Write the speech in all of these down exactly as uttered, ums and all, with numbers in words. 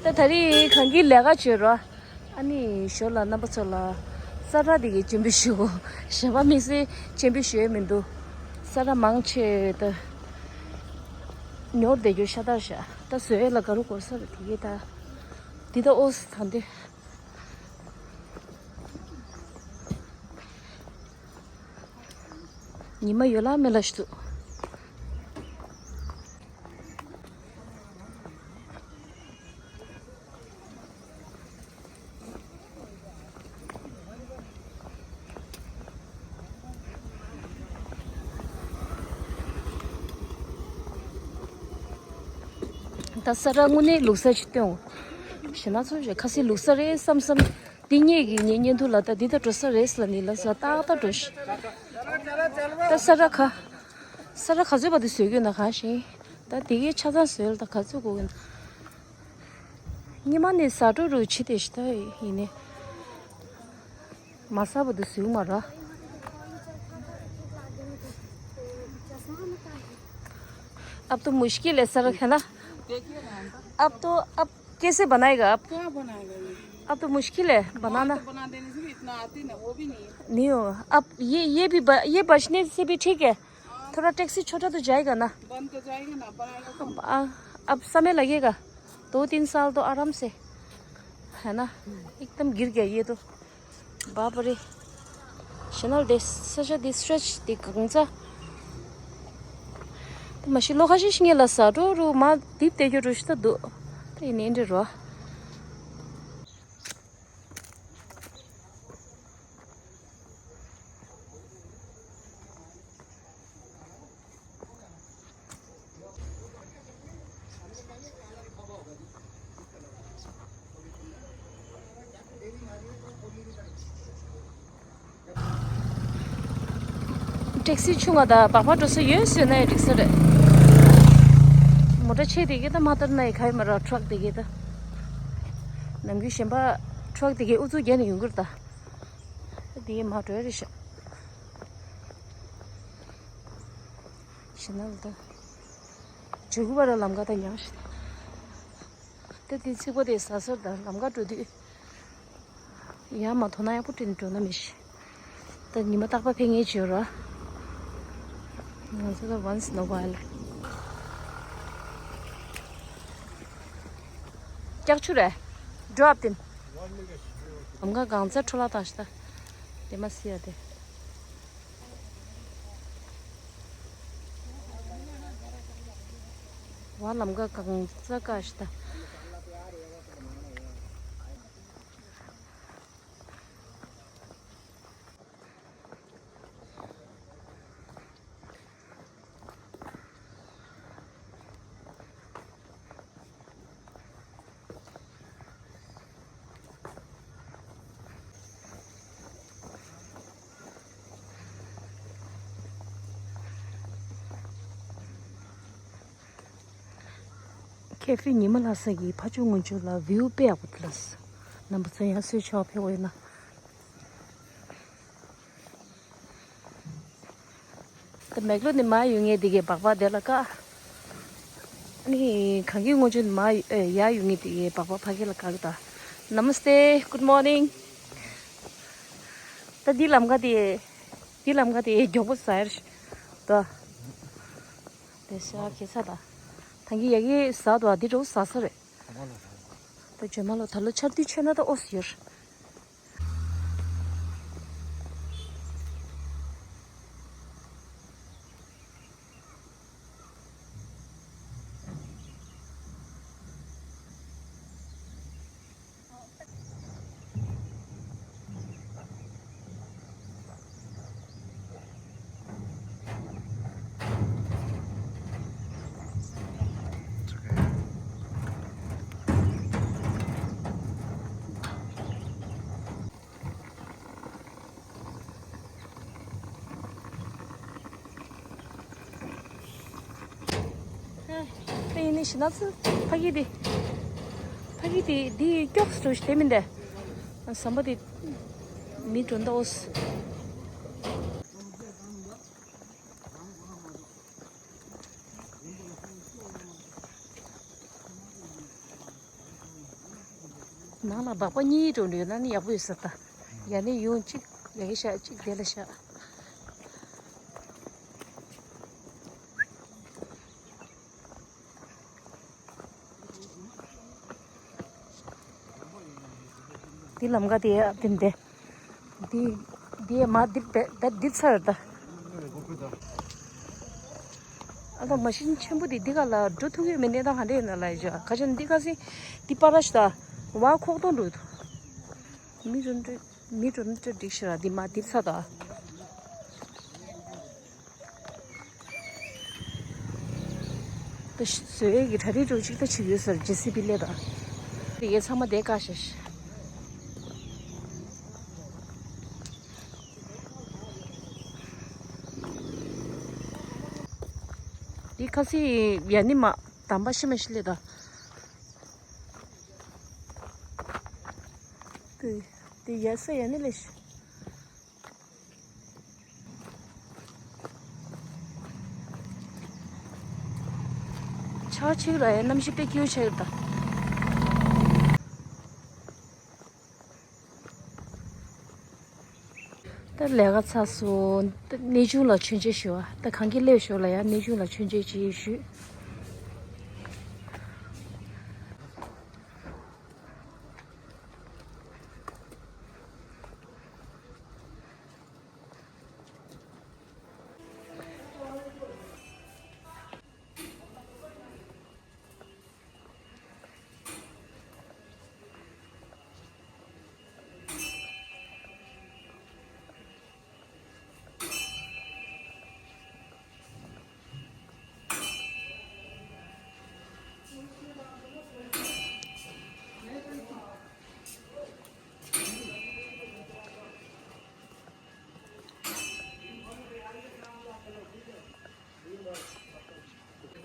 ད་ད་རེས་གངས་སྐྱིད་ལས་ཀ་བྱོས་རོགས། ཨ་ནི་ཞོར་ལ་རྣམ་པ་ཚོ་ལ་ས་ར་དེ་གའི་སྤྱན་འབུལ་ཞུ་གོ། གཞན་པ་དམིགས་བསལ་སྤྱན་འབུལ་ཞུ་ཡས་མི་འདུག། ས་ར་མང་ཆེ་ད། ཉོར་བསྡད་རྒྱུ་ཤ་སྟག་ཤ། ད་བཟོ་ཡས་ལ་དགའ་རུ་གོ་ས་ར་དེ་གའི་ད། འདི་ད་ཨོ་སི་ད་འདི། ཉི་མ་ཡོད་ལ་མེད་ལ་ཞུ། ད་ས་ར་དངོས་གནས་ལུག་ས་ཅིག་སྟོན། ཞེ་ན་ཚོ་ཞེ་ཁ་སི་ལུག་ས་རེད་བསམ་བསམ། འདི་ཉིད་ཀྱི་ཉིན་ཉིན་ཐུ་ལ་ད་འདི་ད་འགྲོ་ས་རེད་ལ་ནི་ལ་ས་ཏག་ཏག་འགྲོ་ཤི། ད་ས་ར་ཁ། ས་ར་ག་ཚོད་བར་དུ་བཟོས་དགོས་ན་གང་ཞིང་། ད་དེ་གའི་ཆ་ཚང་བཟོས་ལ་ད་ག་ཚོད་དགོས་ཀྱི་ན། ཉི་མ་ནས་ཟ་འགྲོ་རུ་ཕྱི་དེ་ཤི་ད་ཡིན་ནི། མ་ཟ་བར་དུ་བཟོས་མ་ར། अब तो मुश्किल है सर, है ना? अब तो, अब कैसे बनाएगा आप? क्या बनाएगा ये? अब तो मुश्किल है बनाना। बनाते नहीं, सिर्फ इतना आती ना, वो भी नहीं है। नहीं हो, अब ये, ये भी ब-, ये बचने से भी ठीक है। थोड़ा टैक्सी छोटा तो जाएगा ना। बन तो जाएगा ना, बनाएगा कौन? अब, आ, अब समय लगेगा। दो तीन साल तो आराम से, है ना? एकदम गिर गया ये तो। बाप रे। ཤ་ནལ་དེ་ས་ཆ་དེ་སི་ཊེ་ཆི་དེ་གང་ཚ། དེ་མ་ཤི་ལོ་ཁ་ཤས་ཤིག་ངེད་ལ་ཟ་འགྲོ་རུ་མ་དེབ་དེ་རྒྱུ་རུ་ཤི་ད་འདུག། དེ་ཡིན་ནའི་འདྲ་རོ། ཊེག་སི་ཆུང་བ་དང་སྦག་སྦག་འགྲོ་ས་ཡོད་ཟེར་ན་ཡང་འགྲིག་ས་རེད། མོ་ཊ་ཆེ་དེ་གའི་ད་མ་ལྟར་ན་ཡི་ག་ཡི་མ་ར་ཊྲག་དེ་གའི་ད། ནམ་རྒྱུན་གཞན་པ་ཊྲག་དེ་གའི་ཨུ་ཚུགས་རྒྱག་ནས་ཡོང་གི་རེད་ད། དེ་གའི་མ་འགྲོ་ཡ་རེད་ཤག། ཤི་ན་ལ་ད། ཇོ་གུ་བ་ར་ལམ་ཀ་ད་ཉག་ཤི་ད། ད་དེ་ཚིག་པ་དེ་ཟ་སར་ད་ལམ་ཀ་འགྲོ་དུས། ཡང་མ་མཐོང་ན་ཡག་པོ་བྲིས་ནས་འགྲོ་ན་མི་ཤེས། ད་ཉི་མ་རྟག་པར་ཕེབས་ངེས་བྱོས་ར། ང་ཚོ་ད་once in a while། ཀྱག་ཆུ་རེད། འགྲོ་ཨབ་ཏིན། ལམ་ཀ་གང་ཚ་འཕྲོ་བརླག་བཏང་ཤི་ད། དེ་མ་སི་ཡ་དེ། ཝ་ལམ་ཀ་གང་ཚ་ཀ་ཤི་ད། ཁེ་ཧྥེ་ཉི་མ་ལྷ་ས་ཀྱི་ཕ་ཇོ་སྔོན་ཆུ་ལ་བིའུ་དཔེ་ཡག་པོ་འདུག་ལགས། རྣམ་པ་ཚོ་ཡང་གསོལ་ཆོག་ཕེབས་འོས་ན། ད་མེག་ལོ་ནི་མ་ཡོང་ངེས་དེ་གའི་སྦག་སྦག་དེ་ལ་ཀ། ནི་གངས་སྐྱིད་སྔོན་ཆུ་ནི་མ་ཡ་ཡོང་ངེས་དེ་གའི་སྦག་སྦག་ཕ་གི་ལ་ཀ་གི་ད། Namaste, good morning. ད་འདི་ལམ་ཁ་དེ། འདི་ལམ་ཁ་དེ་མགྱོགས་པོ་ཟ་ཡར་ཤི། ད། དེ་ཤ་ཁེ་ས་ད། ཐང་གི་ཡ་གི་ཟ་དོ་འདི་འགྲོ་ཟ་ས་རེད། ད་ཇོ་མ་ལོ་ད་ལོ་ཆར་དུས་ཆེ་ན་ད་ཨོ་སི་ཡོར། དེ་ཡིན་ནི་ཤི་ན་ཚི་ཕ་གི་དེ། ཕ་གི་དེ་འདི་སྐྱོགས་སུ་འགྲོ་ཤི་དེ་མིན་ཏེ། ཟམ་པ་དེ་མི་འགྲོ་འདའོ། ནང་ལ་སྦག་སྦག་གཉིས་འགྲོ་འདོད་ན་ནི་ཡག་པོ་ཡོད་ས་ད། ཡ་ནི་ཡོང་གཅིག་ཡ་གི་ཤ་གཅིག་དེ་ལ་ཤ། འདི་ལམ་ཀ་དེ་ཡ་དེ་འདི། འདི་འདི་མ་འདི་བེད་བེད་འདི་ཚར་ད། ཨ་ད་མ་ཤིན་ཆེན་པོ་དེ་འདི་ག་ལ་འགྲོ་ཐུབ་ཀྱི་མེད་ནས་ད་ག་འདྲས་ཡིན་ན་ལ་ཡ་ཁ་ཆེན་འདི་ག་སི་འདི་པ་ར་ཤི་ད་བ་ཁོག་སྟོང་འགྲོ་ཐུབ། མི་རུ་འདྲ་མི་རུ་འདྲ་འགྲིག་ཤི་ར་འདི་མ་འདི་ཚར་ད། ད་ཤི་བཟོ་ཡས་ཀྱི་གྲ་སྒྲིག་འགྲོ་གཅིག་ད་བྱེད་ཀྱི་ཡོད་ཟེར་ཇེ་སི་བི་སླེབས་ད། དེ་གའི་ཚང་མ་དེ་བཀག་ཤག་ཤག་འདི་ཁ་སི་ཡ་ནི་མ་དམ་པ་ཤི་མ་ཤི་སླེབས་ད། དེ་དེ་ཡ་ས་ཡ་ནི་ལས་ཤི། ཆར་ཆེ་ར་ཡ་གནམ་གཤིས་དཔེ་སྐྱིད་པོ་ཆགས་ཡོད་ད། ད་ལས་ཀ་ཚར་སོང་། ད་གནས་ཆུང་ལ་མཆོད་མཇལ་ཞུ་བ། ད་གང་གི་སླེབས་ཞོར་ལ་ཡ་གནས་ཆུང་ལ་མཆོད་མཇལ་ཅིག་ཞུས།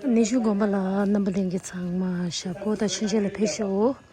གནས་ཆུང་དགོན་པ་ལ་རྣམ་པ་ལྷན་རྒྱས་ཚང་མ་ཞབས་སྐོར་དང་མཆོད་མཇལ་ལ་ཕེབས་ཤོག།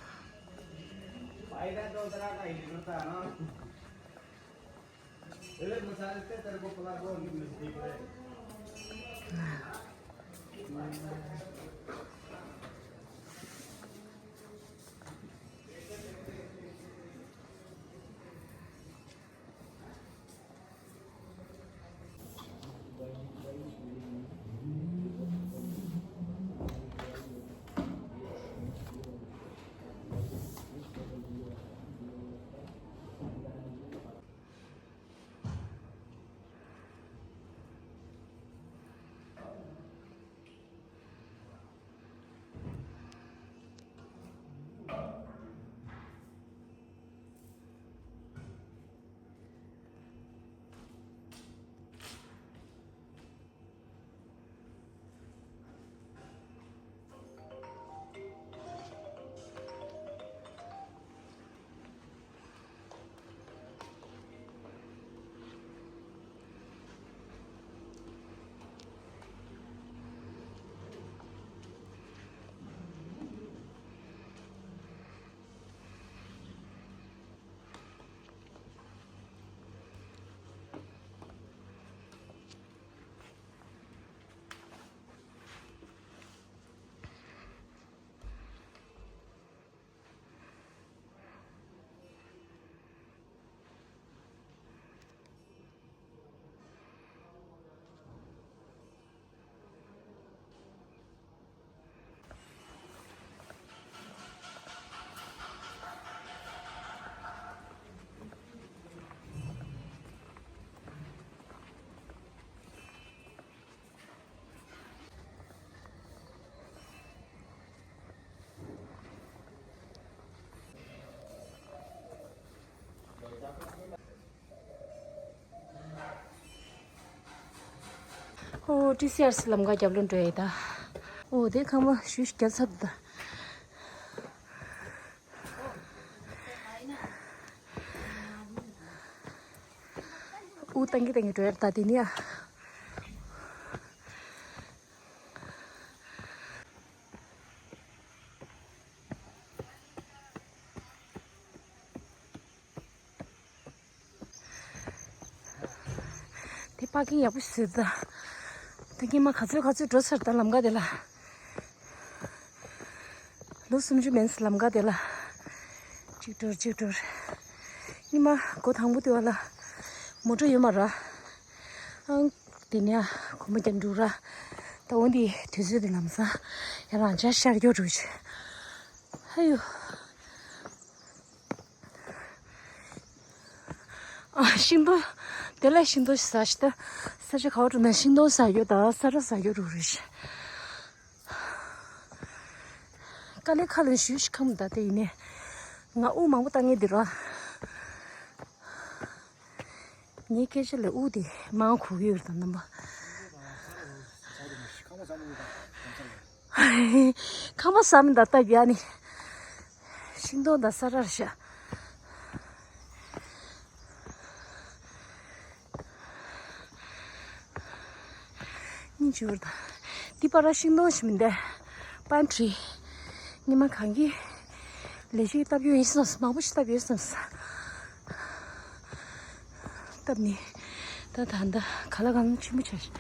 ཨོ་ཊི་སི་ཨར་སི་ལམ་ཁ་རྒྱབ་ལོགས་འགྲོ་ཡི་ད། ཨོ་དེ་ཁང་པ་ཞུ་རྒྱབ་ཚར་ད། ཨུ་ཏང་གི་ཏང་གི་འགྲོ་ཡར་ད་དེ་ནི་ཨ། དེ་པར་ཀིང་ཡག་པོ་ཞིག་ཟེར་ད། ད་ངས་མ་ག་ཚོད་ག་ཚོད་འགྲོ་ཚར་ད་ལམ་ཀ་དེ་ལ། ལོ་སུམ་ཅུ་མིན་ལམ་ཀ་དེ་ལ། གཅིག་འགྲོ་གཅིག་འགྲོ། ཉི་མ་སྒོ་དང་པོ་དེ་བ་ལ་མོ་ཊ་ཡོད་མ་ར། ཨང་། དེ་ནས་གོམ་པ་རྒྱབ་འགྲོ་ར། ད་འོ་འདི་དུས་ཚོད་དེ་ལམ་སང་ཡང་རང་ཅག་ཤར་སྐྱོར་འགྲོ་ཆེ། ཨ་ཡོ། ཨ། ཤིང་སྡོང་། དེ་ལ་ཤིང་སྡོང་ཟ་ཤི་ད། ས་ཆ་ག་བ་འགྲོ་ན་ཤིང་སྡོང་ཟ་རྒྱུ་དང་ས་ར་ཟ་རྒྱུ་རུ་རེད། དཀའ་ལས་ཁ་ལེན་ཞུས་ཤིག་ཁམས་ད་ལྟ་ཡིན་ནས། ང་དབུགས་མང་པོ་བཏང་ངེས་འདི་ར། ངའི་སྐད་ཆ་ལས་དབུགས་དེ་མང་གོ་གི་ཡོད་དམ་རྣམ་པ། ཁ་མ་བསམ་ད་ལྟ་ཡ་ནི། ཤིང་སྡོང་དང་ས་རར་བཞག་སྙིང་རྗེ་བོར་དང་། འདི་པར་ཤིང་སྡོང་ཞིག་མིན་ཏེ། པན་ཁྲི། ཉི་མ་གང་གི་ལས་ཤིག་བཏབ་ཡོད་ཡིན་བསམས། མང་པོ་ཞིག་བཏབ་ཡོད་བསམས། བཏབ་ནི། ད་ད་ད་ག་ལ་གང་ཆེན་པོ་ཆགས་ཤག་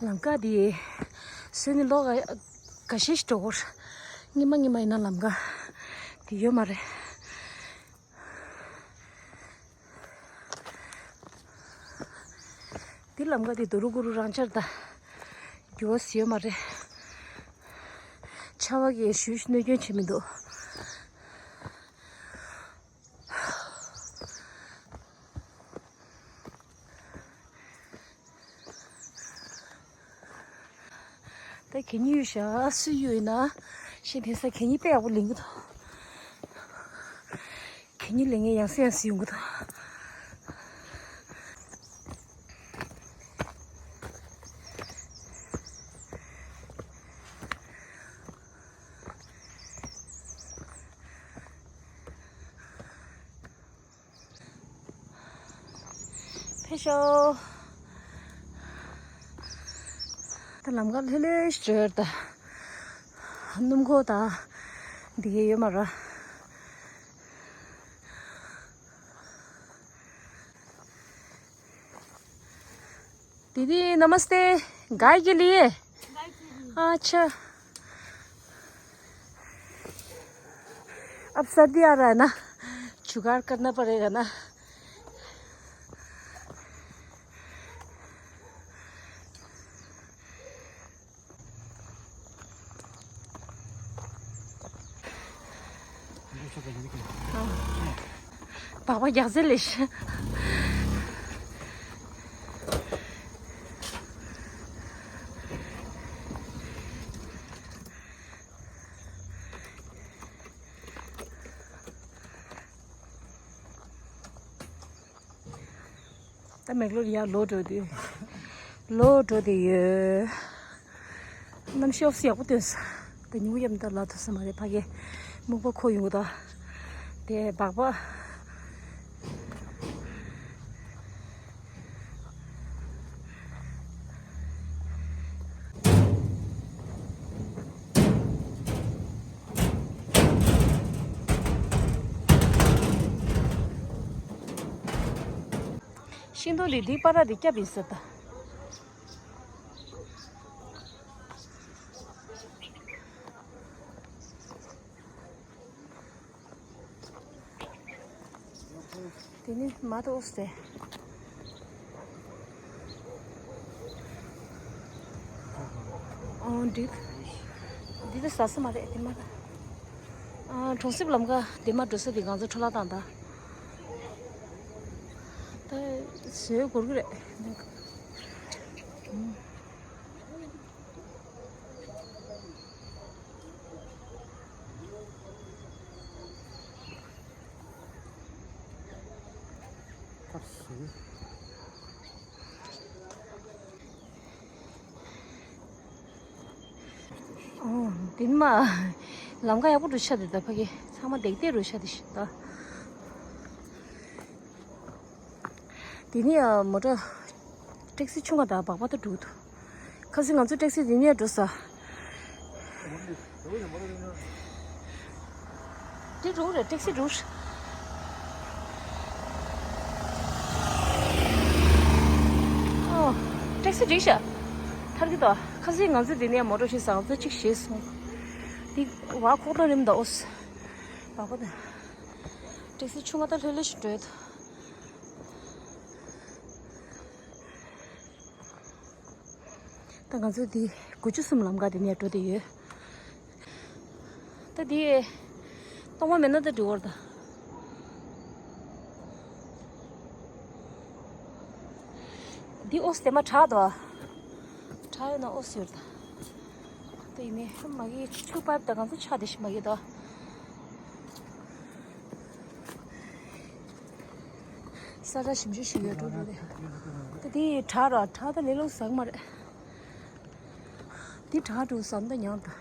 ལམ་ཀ་འདི་བཟོས་ནས་ལོ་ག་ག་ཤེད་ཞིག་འགྲོ་གོ། སྔོན་མ་སྔོན་མ་ཡིན་ན་ལམ་ཀ་འདི་ཡོད་མ་རེད། འདི་ལམ་ཀ་འདི་དུ་རུ་གུ་རུ་རང་འཆར་དང་འགྱུར་བ་ཡོད་མ་རེད། ཆར་པ་གིས་ཞུ་ཞུ་གནོད་སྐྱོན་བྱེད་མི་འདུག་ད་གད་སྙིགས་གཡུག་བཞག་སུས་གཡུག་ཡིན་ན། ཤིང་དེ་ས་གད་སྙིགས་དཔེ་ཡག་པོ་ལེན་གི་འདུག་གད་སྙིགས་ལེན་མཁན་ཡང་སེ་ཡང་སེ་ཡོང་གི་འདུག་ཕེབས་ཤོག་ད་ལམ་ཁ་ལྷོད་ལྷོད་ཞིག་འགྲོ་ཡོད་ད། སྣུམ་འཁོར་དང་འདི་གས་ཡོད་མ་རེད། दीदी नमस्ते। गाय के लिए? गाय के लिए। अच्छा। अब सर्दी आ रहा है ना, जुगाड़ करना पड़ेगा ना। སྦག་སྦག་རྒྱག་ཟེར་ལས་ཤི། ད་མེག་ལོར་ཡར་ལོག་འགྲོ་དུས། ལོག་འགྲོ་དེ་ཡོད། གནམ་གཤིས་ཡག་པོ་སྟོན་སོང་། ད་ཉིན་མོ་ཡོད་མ་ད་ལ་ཐུབ་ས་མ་རེད། ཕ་གི་སྨུག་པ་ཁོ་ཡོང་གི་ད། དེ་སྦག་སྦག་ཤིང་སྡོང་ལས་འདི་པར་ར་འདི་སྐྱབས་ཡིན་ཟེར་ད། དེ་ནི་མ་གཏོགས་ཟེར། ཨོ་འདི། འདི་ད་ཟ་ས་མ་རེད་དེ་མ་ད། ཨ་གྲོང་གསེབ་ལམ་ཁ་དེ་མ་འགྲོ་ས་དེ་གང་ཚོད་འཕྲོ་བརླག་བཏང་ད། ད་བཟོས་འགོར་གི་རེད། ཨོ། དེ་ནི་མ། ལམ་ཁ་ཡག་པོ་འགྲོ་ཤག་དེ་ད་ཕ་གི་ཚང་མ་བརྡེག་བརྡེག་འགྲོ་ཤག་དེ་ཤི་ད། དེ་ནི་ཡ་མོ་ཊ། ཊེག་སི་ཆུང་བ་དང་སྦག་སྦག་ད་འགྲོ་འདུག་ཁ་སང་ང་ཚོ་ཊེག་སི་དེ་ནས་འགྲོ་ས། དེ་འགྲོ་རེད། ཊེག་སི་འགྲོ་རེད། ཨོ། ཊེག་སི་འགྲིག་ཤག་ཐར་གི་འདུག་ཁ་སང་ང་ཚོ་འདི་ནས་མོ་ཊ་ཞིག་ཟ་ང་ཚོ་གཅིག་བཞེས་སོང་། འདི་བ་ཁོག་ཏོ་རིམ་འདུག་ཨོས། བ་ཁོག་ཏོ། ཊེག་སི་ཆུང་ང་ད་ལྷོད་ལྷོད་ཞིག་འགྲོ་ཡོད། ད་ང་ཚོ་འདི་དགུ་བཅུ་གསུམ་ལམ་ཁ་དེ་ནས་འགྲོ་བསྡད་ཡོད། ད་འདི་གཏོང་བ་མེད་ན་ད་འགྲིག་གི་རེད་ད། འདི་ཨོས་དེ་མ་དྲག་འདུག་དྲག་ཡོད་ན་ཨོས་ཡོད་ད། ད་ཡིན་ནའི་མ་གི་ཆུ་པར་ད་ང་ཚོ་ཆ་དེ་ཞིག་མ་གི་ད། ས་ཆ་ཞིམ་ཤོས་ཤིག་ཡོད་འགྲོ་རེད། ད་འདི་དྲག་ར་དྲག་ད་ལས་སླ་པོ་ཟ་གི་མ་རེད། འདི་དྲག་འགྲོ་ཟམ་ད་མྱངས་ད།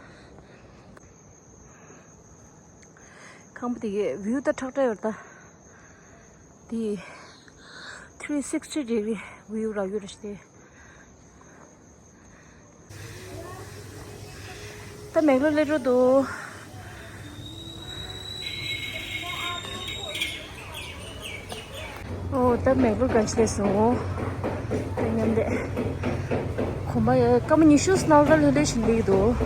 ཁང་པ་དེ་གའི་བིའུ་ད་ཁྲག་ཁྲག་ཡོད་ད། དེ་three sixty degree view རག་ཡོད་རེད་ཤག་ད་མེག་ལོར་སླེབས་འགྲོ་འདུག་ཨོ། ད་མེག་ལོར་ག་ཅི་སླེབས་སོང་། ད་མཉམ་འདེགས། གོམ་པ་ཡ་སྐར་མ་ཉི་ཤུ་སྣང་ག་ལྷོད་ལྷོད་ཞིག་སླེབས་འདུག